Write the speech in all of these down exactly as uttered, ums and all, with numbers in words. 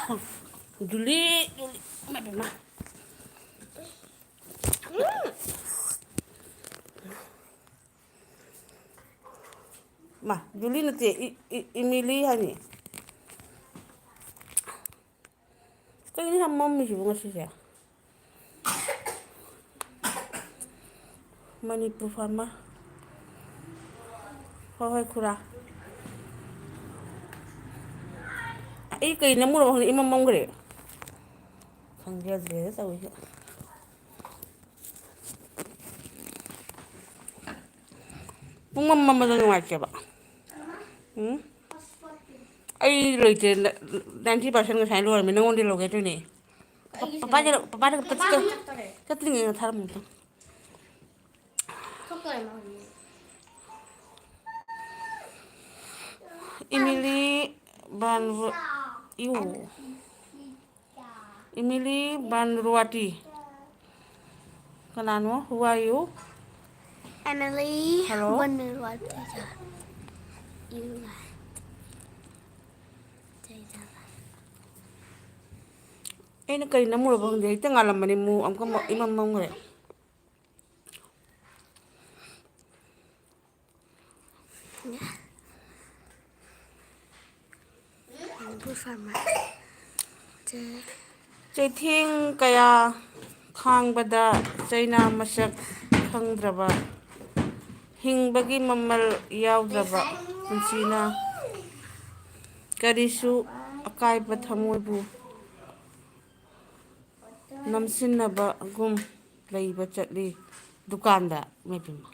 ꯖꯨꯂꯤ, ꯖꯨꯂꯤ, ꯏꯃꯥ, ꯏꯃꯥ꯫ ꯃꯥ, ꯖꯨꯂꯤ ꯅꯠꯇꯦ, ꯏ-, ꯏ-, ꯏꯃꯤꯂꯤ ꯍꯥꯏꯅꯤ꯫ ꯀꯩꯅꯣ ꯌꯥꯝ ꯃꯝꯃꯤꯁꯤꯕꯨ ꯉꯁꯤꯁꯦ? ꯃꯅꯤꯄꯨꯔ ꯐꯥꯔꯃꯔ꯫ ꯍꯣꯏ, ꯍꯣꯏ, ꯈꯨꯔꯥ꯫ ꯑꯩ ꯀꯩ ꯅꯝꯃꯨꯔꯕ ꯈꯪꯗꯦ, ꯏꯃꯝ ꯃꯝꯈ꯭ꯔꯦ꯫ ꯈꯪꯖꯗ꯭ꯔꯦꯗ ꯇꯧꯔꯤꯁꯦ꯫ ꯄꯨꯡꯃꯝ ꯃꯝꯕꯗꯣ ꯅꯨꯡꯉꯥꯏꯇꯦꯕ꯫ ꯎꯝ? ꯑꯩ ꯂꯩꯇꯦ, ninety percent ꯉꯁꯥꯏ ꯂꯣꯏꯔꯝꯃꯦ, ꯅꯪꯉꯣꯟꯗ ꯂꯧꯒꯦ ꯇꯧꯔꯤꯅꯦ꯫ ꯄꯄꯥꯗ, ꯄꯄꯥꯗ ꯆꯠ-, ꯆꯠꯇ꯭ꯔꯤꯉꯩ ꯊꯥꯔꯝꯃꯨ꯫ ꯏꯃꯤꯂꯤ ꯕꯥꯟ ꯔꯨ-, ꯏꯌꯨ꯫ ꯏꯃꯤꯂꯤ ꯕꯥꯟꯔꯨꯋꯥꯇꯤ꯫ ꯀꯅꯥꯅꯣ? Who are you? Emily Hello? Vanruwati. ꯑꯩꯅ ꯀꯔꯤ ꯅꯝꯃꯨꯔꯕ ꯈꯪꯗꯦ, ꯍꯦꯛꯇ ꯉꯥꯜꯂꯝꯕꯅꯤ, ꯃꯨ ꯑꯃꯨꯛꯀ ꯃ-, ꯏꯃꯝ ꯃꯝꯈ꯭ꯔꯦ꯫ ꯆꯩꯊꯦꯡ ꯀꯌꯥ ꯈꯥꯡꯕꯗ ꯆꯩꯅꯥ ꯃꯁꯛ ꯈꯪꯗ꯭ꯔꯕ, ꯍꯤꯡꯕꯒꯤ ꯃꯃꯜ ꯌꯥꯎꯗ꯭ꯔꯕ ꯄꯨꯟꯁꯤꯅ ꯀꯔꯤꯁꯨ ꯑꯀꯥꯏꯕ ꯊꯃꯣꯏꯕꯨ ꯅꯝꯁꯤꯟꯅꯕꯒꯨꯝ ꯂꯩꯕ ꯆꯠꯂꯤ ꯗꯨꯀꯥꯟꯗ꯫ ꯏꯃꯥꯏ ꯄꯦꯝꯃ꯫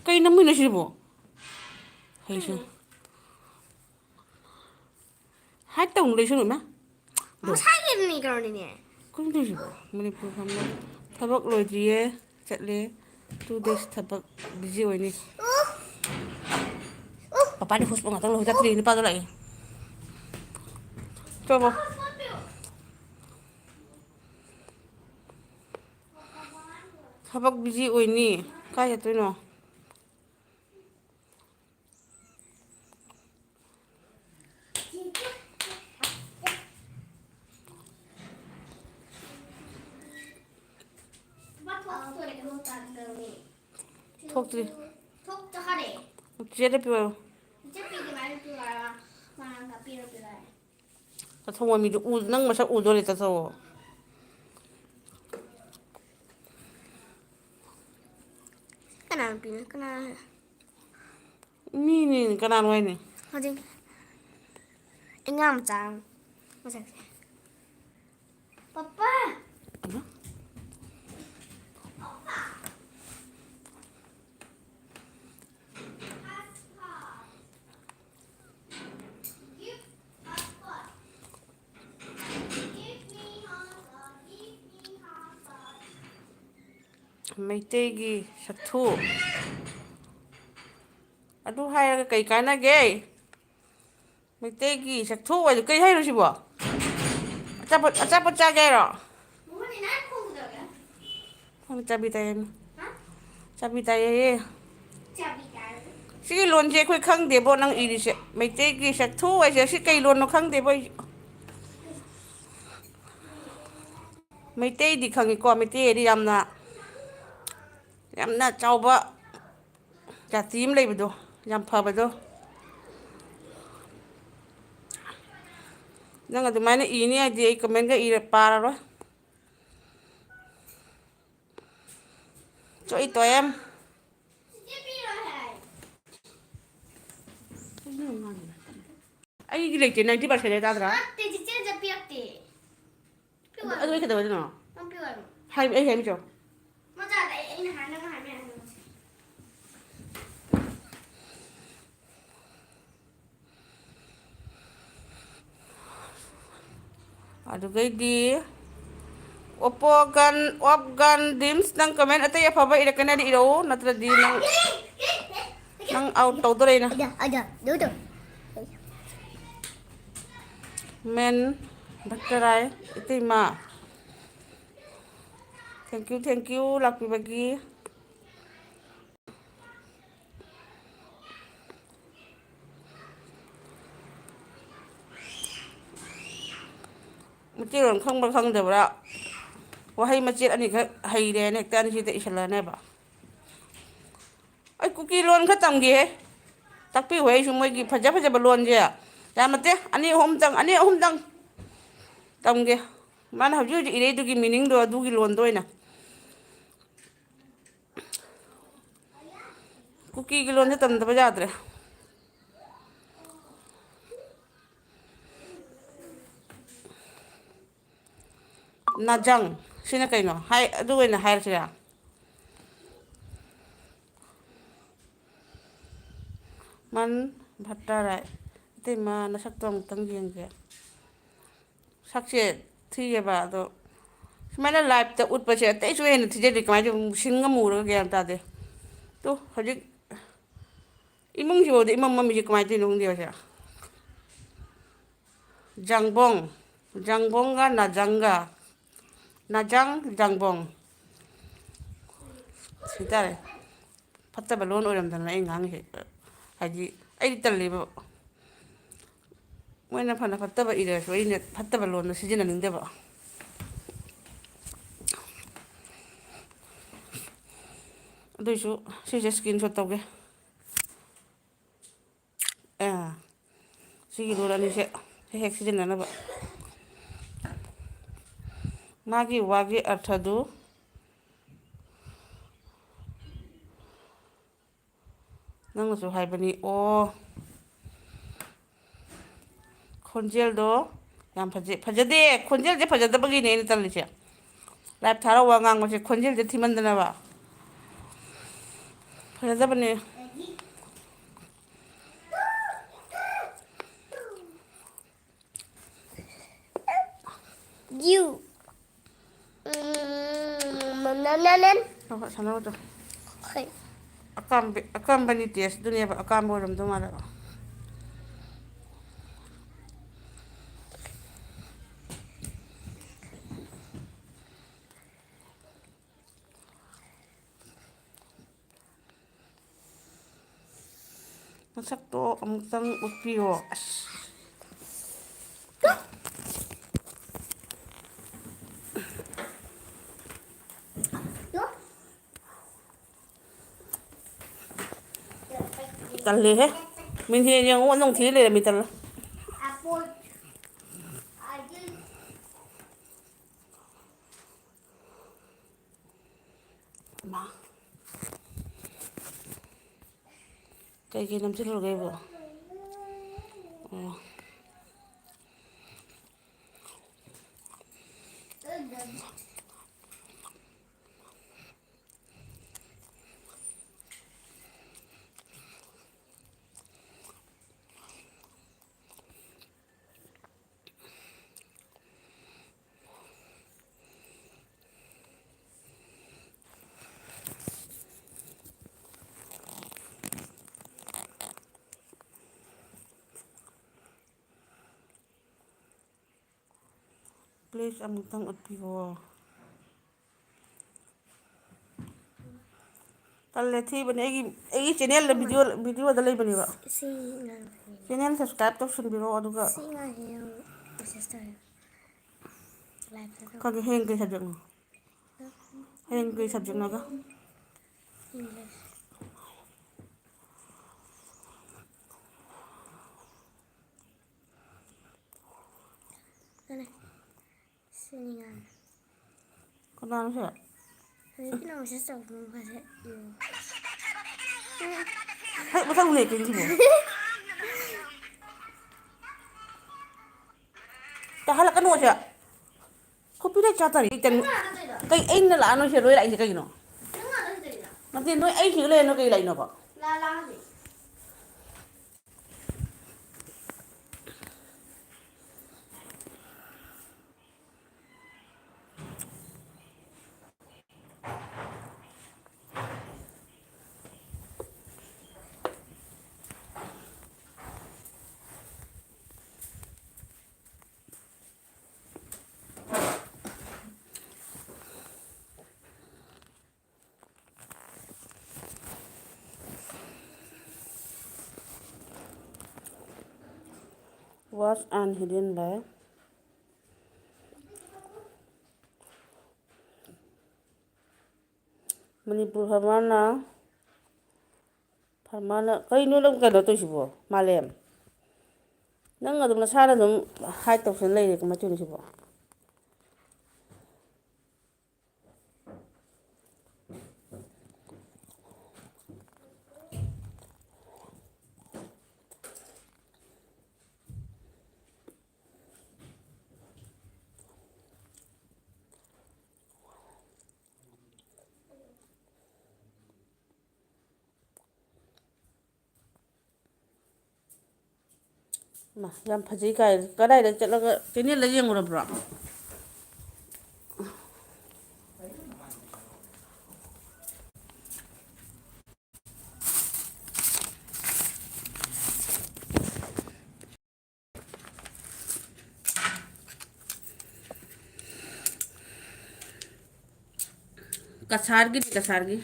ꯀꯩ ꯅꯝꯃꯤꯅꯣ ꯁꯤꯕꯣ? ꯍꯩꯁꯦ꯫ ꯍꯥꯏꯠ ꯇꯧꯅꯨ, ꯂꯩꯁꯅꯨ, ꯏꯃꯥ꯫ ꯉꯁꯥꯏꯒꯤꯗꯨꯅꯤ ꯀꯩꯅꯣꯅꯤꯅꯦ꯫ ꯀꯩꯅꯣ ꯇꯧꯔꯤꯁꯤꯕꯣ? ꯃꯅꯤꯄꯨꯔ ꯐꯝꯕ ꯊꯕꯛ ꯂꯣꯏꯗ꯭ꯔꯤꯌꯦ, ꯆꯠꯂꯦ꯫ Two days ꯊꯕꯛ busy ꯑꯣꯏꯅꯤ꯫ ꯄꯄꯥꯗꯤ ꯍꯨꯁꯄ ꯉꯥꯛꯇꯪ ꯂꯧ ꯆꯠꯇ꯭ꯔꯤ, ꯅꯨꯄꯥꯗꯣ ꯂꯥꯛꯑꯦ꯫ ꯆꯠꯂꯣ꯫ ꯊꯕꯛ busy ꯑꯣꯏꯅꯤ꯫ ꯀꯥꯏ ꯆꯠꯇꯣꯏꯅꯣ? ꯊꯣꯛꯇ꯭ꯔꯤ꯫ ꯊꯣꯛꯇ ꯍꯥꯏꯔꯦ꯫ ꯆꯦꯗ ꯄꯤꯌꯣ꯫ ꯆꯦ ꯄꯤꯒꯦ ꯍꯥꯏꯔ ꯄꯤꯌꯣ ꯍꯥꯏꯔ꯫ ꯃꯥ ꯉꯥꯡꯒ ꯄꯤꯔꯣ ꯄꯤꯔꯣ ꯍꯥꯏꯔꯦ꯫ ꯇꯥꯊꯣꯛꯑꯣ ꯃꯤꯗꯨ ꯎ-, ꯅꯪ ꯃꯁꯛ ꯎꯗꯣꯔꯦ ꯇꯥꯊꯣꯛꯑꯣ꯫ ꯀꯅꯥ ꯅꯨꯄꯤꯅꯣ? ꯀꯅꯥ? ꯃꯤꯅꯤ, ꯀꯅꯥꯅꯣ ꯍꯥꯏꯅꯦ? ꯍꯧꯖꯤꯛ ꯑꯉꯥꯡ ꯃꯆꯥ ꯑꯃ ꯃꯁꯛꯁꯦ꯫ ꯄꯄꯥ! ꯃꯩꯇꯩꯒꯤ ꯁꯛꯊꯨ꯫ ꯑꯗꯨ ꯍꯥꯏꯔꯒ ꯀꯩ ꯀꯥꯟꯅꯒꯦ? ꯃꯩꯇꯩꯒꯤ ꯁꯛꯊꯨ ꯍꯥꯏꯗꯣ ꯀꯩ ꯍꯥꯏꯅꯣ ꯁꯤꯕꯣ? ꯑꯆꯥꯄꯣꯠ, ꯑꯆꯥꯄꯣꯠ ꯆꯥꯒꯦ ꯍꯥꯏꯔꯣ? ꯃꯉꯣꯟꯗ ꯅꯪ ꯈꯣꯡꯗꯕ꯭ꯔꯥ? ꯈꯣꯡ ꯆꯥꯕꯤ ꯇꯥꯏꯌꯦ꯫ ꯍꯥ? ꯆꯥꯕꯤ ꯇꯥꯏꯌꯦ꯫ ꯆꯥꯕꯤ ꯇꯥꯏꯌꯦ꯫ ꯁꯤꯒꯤ ꯂꯣꯟꯁꯦ ꯑꯩꯈꯣꯏ ꯈꯪꯗꯦꯕꯣ, ꯅꯪ ꯏꯔꯤꯁꯦ꯫ ꯃꯩꯇꯩꯒꯤ ꯁꯛꯊꯨ ꯍꯥꯏꯁꯦ ꯁꯤ ꯀꯩ ꯂꯣꯟꯅꯣ ꯈꯪꯗꯦꯕꯣ ꯑꯩꯁꯨ꯫ ꯃꯩꯇꯩꯗꯤ ꯈꯪꯉꯤꯀꯣ, ꯃꯩꯇꯩ ꯍꯥꯏꯗꯤ ꯌꯥꯝꯅ, ꯌꯥꯝꯅ ꯆꯥꯎꯕ ꯖꯥꯇꯤ ꯑꯃ ꯂꯩꯕꯗꯣ, ꯌꯥꯝ ꯐꯕꯗꯣ꯫ ꯅꯪ ꯑꯗꯨꯃꯥꯏꯅ ꯏꯅꯤ ꯍꯥꯏꯗꯤ ꯑꯩ ꯀꯃꯦꯟꯒ ꯏꯔ-, ꯄꯥꯔꯔꯣꯏ꯫ ꯆꯣꯏ ꯇꯣꯏ ꯑꯦꯝ꯫ ꯑꯩꯒꯤ ꯂꯩꯇꯦ, ninety percent ꯇꯥꯗ꯭ꯔꯥ? ꯅꯠꯇꯦ, ꯆꯤꯆꯦꯅ ꯄꯤꯔꯛꯇꯦ꯫ ꯑꯗꯨ, ꯑꯗꯨ ꯑꯩ ꯀꯩꯗꯧꯗꯣꯏꯅꯣ? ꯅꯪ ꯄꯤꯌꯨ ꯍꯥꯏꯕ꯫ ꯍꯥꯏ-, ꯑꯩ ꯍꯥꯏꯃꯤꯁꯨ꯫ ꯃꯆꯥꯗ ꯑꯩ, ꯑꯩꯅ ꯍꯥꯏ-, ꯅꯪ ꯍꯥꯏꯕ ꯌꯥꯏ ꯍꯥꯏꯕ ꯃꯆꯥ꯫ ꯑꯗꯨꯒꯩꯗꯤ ꯑꯣꯞꯄꯣ ꯒꯟ, ꯑꯣꯞ ꯒꯟ, ꯗꯤꯝꯁ, ꯅꯪ ꯀꯃꯦꯟ ꯑꯇꯩ ꯑꯐꯕ ꯏꯔꯛꯀꯅꯤ ꯍꯥꯏꯗꯤ ꯏꯔꯛꯎ, ꯅꯠꯇ꯭ꯔꯗꯤ ꯅꯪ, ꯅꯪ ꯑꯥꯎꯠ ꯇꯧꯗꯣꯔꯦ ꯑꯩꯅ꯫ ꯑꯗ, ꯑꯗ, ꯗꯨ, ꯗꯨ꯫ ꯃꯦꯟ ꯚꯛꯇꯔꯥꯏ ꯏꯇꯩꯃ, thank you, thank you ꯂꯥꯛꯄꯤꯕꯒꯤ꯫ Meiteilon ꯈꯪꯕ꯭ꯔꯥ ꯈꯪꯗꯕ꯭ꯔꯥ? ꯋꯥꯍꯩ ꯃꯆꯦꯠ ꯑꯅꯤꯈꯛ ꯍꯩꯔꯦꯅ ꯍꯦꯛꯇ ꯑꯅꯤꯁꯤꯗ ꯏꯁꯜꯂꯅꯦꯕ꯫ ꯀꯨꯀꯤ ꯂꯣꯟ ꯈꯔ ꯇꯝꯒꯦꯍꯦ꯫ ꯇꯥꯛꯄꯤꯌꯨꯍꯦ, ꯑꯩꯁꯨ ꯃꯣꯏꯒꯤ ꯐꯖ ꯐꯖꯕ ꯂꯣꯟꯁꯦ꯫ ꯌꯥꯝ ꯅꯠꯇꯦ, ꯑꯅꯤ ꯑꯍꯨꯝꯇꯪ, ꯑꯅꯤ ꯑꯍꯨꯝꯇꯪ ꯇꯝꯒꯦ꯫ ꯃꯥꯅ ꯍꯧꯖꯤꯛ ꯍꯧꯖꯤꯛ ꯏꯔꯩꯗꯨꯒꯤ meaningꯗꯣ ꯑꯗꯨꯒꯤ ꯂꯣꯟꯗꯣ ꯑꯣꯏꯅ꯫ ꯀꯨꯀꯤꯒꯤ ꯂꯣꯟꯁꯦ ꯇꯝꯗꯕ ꯌꯥꯗ꯭ꯔꯦ꯫ ꯅꯥꯖꯪ꯫ ꯁꯤꯅ ꯀꯩꯅꯣ? ꯍꯥꯏ, ꯑꯗꯨ ꯑꯣꯏꯅ ꯍꯥꯏꯔꯁꯤꯔꯥ? ꯃꯟ ꯚꯠꯇꯔꯥꯏ꯫ ꯏꯇꯩꯃ, ꯅꯁꯛꯇꯣ ꯑꯃꯨꯛꯇꯪ ꯌꯦꯡꯒꯦ꯫ ꯁꯛꯁꯦ ꯊꯤꯌꯦꯕ, ꯑꯗꯣ ꯁꯨꯃꯥꯏꯅ liveꯇ ꯎꯠꯄꯁꯦ ꯑꯇꯩꯁꯨ ꯍꯦꯟꯅ ꯊꯤꯖꯤꯜꯂꯤ꯫ ꯀꯃꯥꯏꯅ ꯇꯧꯕꯅꯣ? ꯁꯤꯡꯉ ꯃꯨꯔꯒ ꯒ꯭ꯌꯥꯟ ꯇꯥꯗꯦ꯫ ꯇꯨ, ꯍꯧꯖꯤꯛ ꯏꯃꯨꯡꯁꯤꯐꯥꯎꯗꯤ ꯏꯃꯝ ꯃꯝꯃꯤꯁꯦ ꯀꯃꯥꯏꯅ ꯇꯧꯔꯤꯅꯣ ꯈꯪꯗꯦꯕ ꯁꯦ꯫ ꯖꯪꯕꯣꯡ, ꯖꯪꯕꯣꯡꯒ ꯅꯥꯖꯪꯒ, ꯅꯥꯖꯪ, ꯖꯪꯕꯣꯡ꯫ ꯁꯤ ꯇꯥꯔꯦ꯫ ꯐꯠꯇꯕ ꯂꯣꯟ ꯑꯣꯏꯔꯝꯗꯅ ꯑꯩ ꯉꯥꯡꯉꯤꯁꯦ꯫ ꯍꯥꯏꯗꯤ, ꯑꯩꯗꯤ ꯇꯜꯂꯦꯕ꯫ ꯃꯣꯏꯅ ꯐꯅ ꯐꯠꯇꯕ ꯏꯔꯁꯨ ꯑꯩꯅ ꯐꯠꯇꯕ ꯂꯣꯟꯗꯣ ꯁꯤꯖꯤꯟꯅꯅꯤꯡꯗꯕ꯫ ꯑꯗꯨꯏꯁꯨ ꯁꯤꯁꯦ screenshot ꯇꯧꯒꯦ꯫ ꯑꯦ, ꯁꯤꯒꯤ ꯂꯣꯟ ꯑꯅꯤꯁꯦ ꯍꯦꯛ ꯍꯦꯛ ꯁꯤꯖꯤꯟꯅꯅꯕ꯫ ꯃꯥꯒꯤ ꯋꯥꯒꯤ ꯑꯔꯊꯗꯨ ꯅꯪꯅꯁꯨ ꯍꯥꯏꯕꯅꯤ꯫ ꯑꯣ, ꯈꯣꯟꯖꯦꯜꯗꯣ ꯌꯥꯝ ꯐꯖꯩ꯫ ꯐꯖꯗꯦ, ꯈꯣꯟꯖꯦꯜꯁꯦ ꯐꯖꯗꯕꯒꯤꯅꯦ ꯑꯩꯅ ꯇꯜꯂꯤꯁꯦ꯫ Live ꯊꯥꯔ ꯋꯥ ꯉꯥꯡꯕꯁꯦ ꯈꯣꯟꯖꯦꯜꯁꯦ ꯊꯤꯃꯟꯗꯅꯕ꯫ ꯐꯖꯗꯕꯅꯦ꯫ You. ꯎꯝ, ꯅ, ꯅ, ꯅ, ꯅ꯫ ꯍꯣꯏ, ꯍꯣꯏ, ꯁꯥꯟꯅꯧ ꯑꯗꯨꯝ꯫ ꯍꯣꯏ꯫ ꯑꯀꯥꯝꯕ-, ꯑꯀꯥꯝꯕꯅꯤ test ꯗꯨꯅꯦꯕ, ꯑꯀꯥꯝꯕ ꯑꯣꯏꯔꯝꯗꯧ ꯃꯥꯜꯂꯦꯕ꯫ ꯃꯁꯛꯇꯣ ꯑꯃꯨꯛꯇꯪ ꯎꯠꯄꯤꯌꯣ꯫ ꯑꯁ꯫ ꯇꯜꯂꯦꯍꯦ꯫ ꯃꯤꯡꯁꯦꯜ ꯌꯦꯡꯉꯨ ꯑꯗꯨꯝ ꯊꯤ ꯂꯩꯔꯝꯃꯤ, ꯇꯜꯂꯦ꯫ ꯃꯥ꯫ ꯀꯩꯀꯩ ꯅꯝꯁꯤꯜꯂꯨꯔꯒꯦꯕꯣ? ꯑꯣ꯫ Please ꯑꯃꯨꯛꯇꯪ ꯎꯠꯄꯤꯌꯣ꯫ ꯇꯜꯂꯦ, ꯊꯤꯕꯅꯦ꯫ ꯑꯩꯒꯤ, ꯑꯩꯒꯤ channelꯗ video, videoꯗ ꯂꯩꯕꯅꯦꯕ꯫ ꯁꯤ ꯉꯥꯡꯕꯅꯦ꯫ Channel subscribe ꯇꯧꯁꯟꯕꯤꯔꯣ, ꯑꯗꯨꯒ ꯁꯤ ꯉꯥꯡꯁꯦ ꯌꯥꯝ message ꯇꯧꯔꯦ꯫ Liveꯇ ꯇꯧ-, ꯈꯪꯗꯦ, ꯍꯌꯦꯡ ꯀꯩ subjectꯅꯣ? ꯍꯌꯦꯡ ꯀꯩ subjecꯅꯣꯒ? English꯫ ꯀꯅꯥ? ꯁꯤꯅꯤꯉꯥꯏ꯫ ꯀꯅꯥꯅꯣ ꯁꯦ? ꯍꯧꯖꯤꯛꯀꯤ ꯅꯪ message ꯇꯧꯔꯛꯄ ꯅꯨꯄꯥꯁꯦ, ꯎꯝ꯫ ꯍꯦ, ꯃꯊꯪ ꯂꯦꯛꯀꯦ ꯁꯤꯕꯣ꯫ ꯇꯥꯍꯜꯂꯛꯀꯅꯨ ꯑꯁꯦ꯫ Copyright ꯆꯥ ꯇꯥꯔꯦ꯫ ꯀꯩ, ꯑꯩꯅ ꯂꯥꯛꯑ ꯅꯣꯏ ꯁꯤꯗ ꯂꯣꯏ ꯂꯥꯛꯏꯁꯦ ꯀꯩꯒꯤꯅꯣ? ꯅꯠꯇꯦ, ꯅꯣꯏ ꯑꯩ ꯁꯤꯗ ꯂꯩꯔ ꯅꯣꯏ ꯀꯩ ꯂꯥꯛꯏꯅꯣꯕ? Watch and hidden life. Manipur ꯍꯔꯕꯔꯅ ꯃꯥꯅ ꯀꯩꯅꯣ ꯅꯪ ꯀꯩꯅꯣ ꯇꯧꯔꯤꯁꯤꯕꯣ, ꯃꯥꯂꯦꯝ? ꯅꯪ ꯑꯗꯨꯝ ꯅꯁꯥꯅ ꯑꯗꯨꯝ ꯍꯥꯏꯠ ꯇꯧꯁꯟ ꯂꯩꯔꯦ, ꯀꯃꯥꯏꯅ ꯇꯧꯔꯤꯅꯣ ꯁꯤꯕꯣ? ꯃꯥ, ꯌꯥꯝ ꯐꯖꯩ ꯀꯥꯏ꯫ ꯀꯗꯥꯏꯗ ꯆꯠꯂꯒ, ꯆꯦꯅꯦꯜꯗ ꯌꯦꯡꯉꯨꯔꯕ꯭ꯔꯣ? ꯀꯁꯥꯔꯒꯤꯅꯤ, ꯀꯁꯥꯔꯒꯤ꯫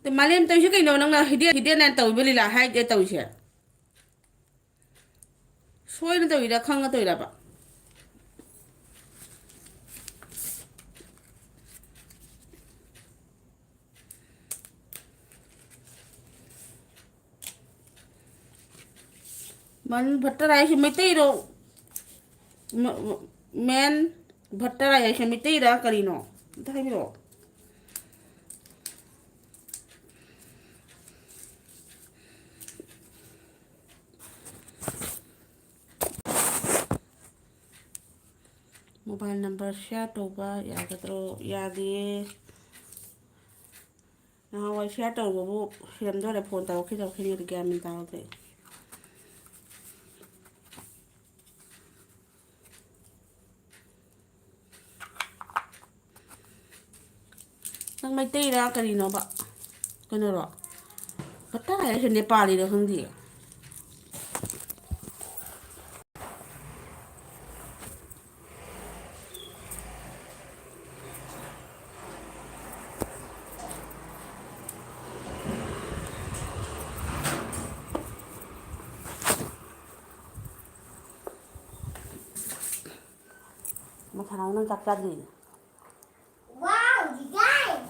ꯑꯗ ꯃꯥꯂꯦꯝ ꯇꯧꯔꯤꯁꯦ ꯀꯩꯅꯣ? ꯅꯪꯅ ꯍꯤꯗꯦꯟ, ꯍꯤꯗꯦꯟ ꯍꯥꯏꯅ ꯇꯧꯔꯤꯕ ꯂꯤꯂꯥ ꯍꯥꯏꯗꯦ ꯇꯧꯔꯤꯁꯦ꯫ ꯁꯣꯏꯅ ꯇꯧꯔꯤꯔ, ꯈꯪꯅ ꯇꯧꯔꯤꯔꯕ? ꯃꯟ ꯚꯠꯇꯔꯥꯏ ꯍꯥꯏꯁꯦ ꯃꯩꯇꯩꯔꯣ? ꯃ-, ꯃ-, ꯃꯦꯟ ꯚꯠꯇꯔꯥꯏ ꯍꯥꯏꯁꯦ ꯃꯩꯇꯩꯔ ꯀꯔꯤꯅꯣ? ꯑꯝꯇ ꯍꯥꯏꯕꯤꯔꯛꯑꯣ꯫ ꯃꯣꯕꯥꯏꯜ ꯅꯝꯕꯔ ꯁꯤꯌꯥꯔ ꯇꯧꯕ ꯌꯥꯒꯗ꯭ꯔꯣ? ꯌꯥꯗꯤꯌꯦ꯫ ꯅꯍꯥꯟꯋꯥꯏ ꯁꯤꯌꯥꯔ ꯇꯧꯕꯕꯨ ꯁꯤꯔꯝꯗꯣꯔꯦ, ꯐꯣꯟ ꯇꯧꯔꯛꯈꯤ ꯇꯧꯔꯛꯈꯤꯅꯤ, ꯑꯗꯨ ꯒ꯭ꯌꯥꯟ ꯃꯦꯟ ꯇꯥꯍꯧꯗꯦ꯫ ꯅꯪ ꯃꯩꯇꯩꯔꯥ ꯀꯔꯤꯅꯣꯕ? ꯀꯩꯅꯣꯔꯣ? ꯀꯇꯥ ꯍꯥꯏꯔꯁꯨ ꯅꯦꯄꯥꯂꯤꯔꯣ ꯈꯪꯗꯦ꯫ ꯃꯊꯥ ꯅꯪ ꯆꯥꯛ ꯆꯥꯗ꯭ꯔꯤ? Wow, you guys!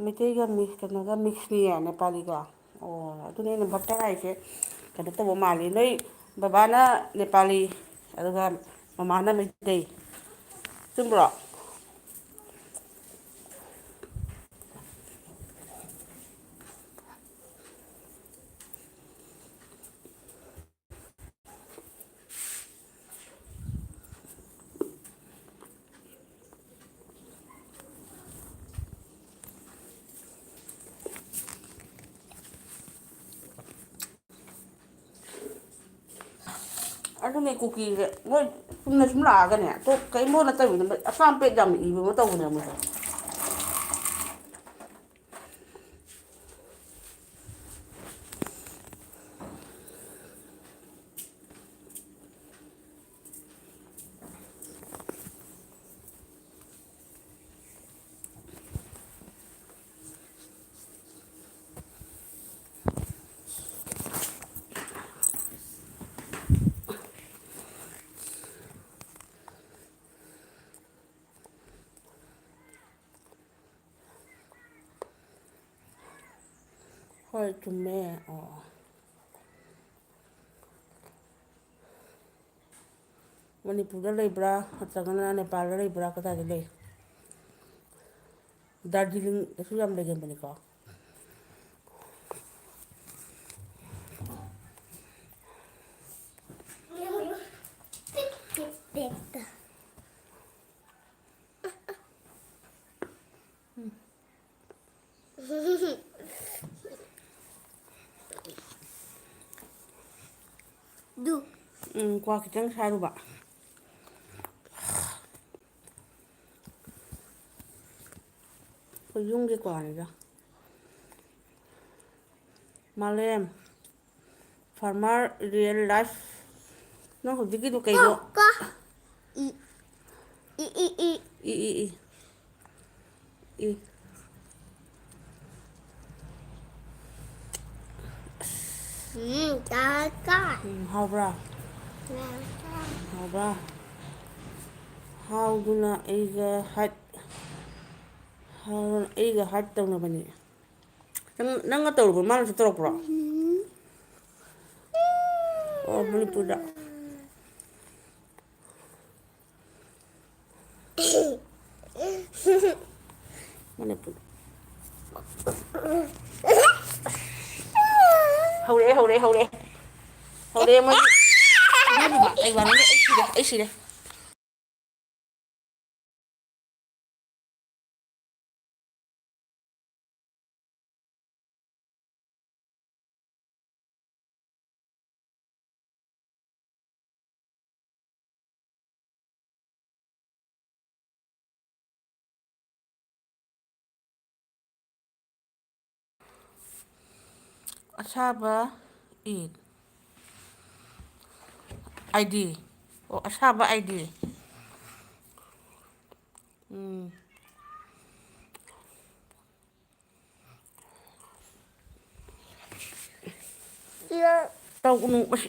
ꯃꯩꯇꯩꯒ ꯃꯤꯛꯁ, ꯀꯩꯅꯣꯒ ꯃꯤꯛꯁꯅꯤꯌꯦ, ꯅꯦꯄꯥꯂꯤꯒ꯫ ꯑꯣ, ꯑꯗꯨꯅꯦ ꯑꯩꯅ ꯕꯇꯔ ꯍꯥꯏꯁꯦ ꯀꯩꯅꯣ ꯇꯧꯕ ꯃꯥꯜꯂꯤ꯫ ꯅꯣꯏ ꯕꯕꯥꯅ ꯅꯦꯄꯥꯂꯤ, ꯑꯗꯨꯒ ꯃꯃꯥꯅ ꯃꯩꯇꯩ꯫ ꯆꯨꯝꯕ꯭ꯔꯣ? ꯑꯗꯨꯅꯦ ꯀꯨꯀꯤꯁꯦ ꯃꯣꯏ ꯆꯨꯝꯅ ꯁꯨꯝ ꯂꯥꯛꯑꯒꯅꯦ, ꯇꯣ-, ꯀꯩꯝꯕꯨ ꯅꯠꯇꯕꯤꯗ ꯑꯁꯥꯝ ꯄꯦꯠ ꯌꯥꯝ ꯏꯕ ꯑꯃ ꯇꯧꯕꯅꯦ ꯃꯣꯏꯁꯦ꯫ ꯍꯣꯏ, ꯆꯨꯝꯃꯦ꯫ ꯑꯣ꯫ ꯃꯅꯤꯄꯨꯔꯗ ꯂꯩꯕ꯭ꯔꯥ ꯅꯠꯇ꯭ꯔꯒꯅ ꯅꯦꯄꯥꯜꯗ ꯂꯩꯕ꯭ꯔꯥ? ꯀꯗꯥꯏꯗ ꯂꯩ? ꯗꯥꯔꯖꯤꯂꯤꯡꯗꯁꯨ ꯌꯥꯝ ꯂꯩꯒꯟꯕꯅꯤꯀꯣ꯫ ꯗꯨ꯫ ꯎꯝ, ꯀ꯭ꯋꯥ ꯈꯤꯇꯪ ꯁꯥꯔꯨꯕ꯫ ꯑꯩꯈꯣꯏ ꯌꯨꯝꯒꯤ ꯀ꯭ꯋꯥꯅꯤꯗ꯫ ꯃꯥꯂꯦꯝ, farmer real life꯫ ꯅꯪ ꯍꯧꯖꯤꯛꯀꯤꯗꯨ ꯀꯩꯅꯣ? ꯀ, ꯀ꯫ E, E, E, E. E, E, E. E. ꯑꯁ, ꯎꯝ, ꯆꯥꯔꯀ꯫ ꯎꯝ, ꯍꯥꯎꯕ꯭ꯔꯥ? ꯆꯥꯔꯀ꯫ ꯍꯥꯎꯕ꯭ꯔꯥ? ꯍꯥꯎꯗꯨꯅ ꯑꯩꯒ ꯍꯥꯏꯠ-, ꯍꯥꯎꯗꯨꯅ ꯑꯩꯒ ꯍꯥꯏꯠ ꯇꯧꯅꯕꯅꯤ꯫ ꯅꯪ, ꯅꯪꯒ ꯇꯧꯔꯨꯕ꯭ꯔꯣ? ꯃꯥꯅꯁꯨ ꯇꯧꯔꯛꯄ꯭ꯔꯣ? ꯎꯝ꯫ ꯑꯣ, ꯃꯅꯤꯄꯨꯔꯗ꯫ ꯃꯅꯤꯄꯨꯔ꯫ ꯍꯧꯔꯛꯑꯦ, ꯍꯧꯔꯛꯑꯦ, ꯍꯧꯔꯛꯑꯦ꯫ ꯍꯧꯔꯛꯑꯦ ꯃꯣꯏ꯫ ꯏꯃꯥ, ꯏꯃꯥ, ꯑꯩ ꯋꯥꯔꯦ, ꯑꯩ ꯁꯤꯔꯦ, ꯑꯩ ꯁꯤꯔꯦ꯫ ꯑꯁꯥꯕ ꯏ ꯑꯥꯏ ꯗꯤ꯫ ꯑꯣ, ꯑꯁꯥꯕ ꯑꯥꯏ ꯗꯤ꯫ ꯎꯝ꯫ ꯇꯧꯒꯅꯨ ꯃꯁꯤ꯫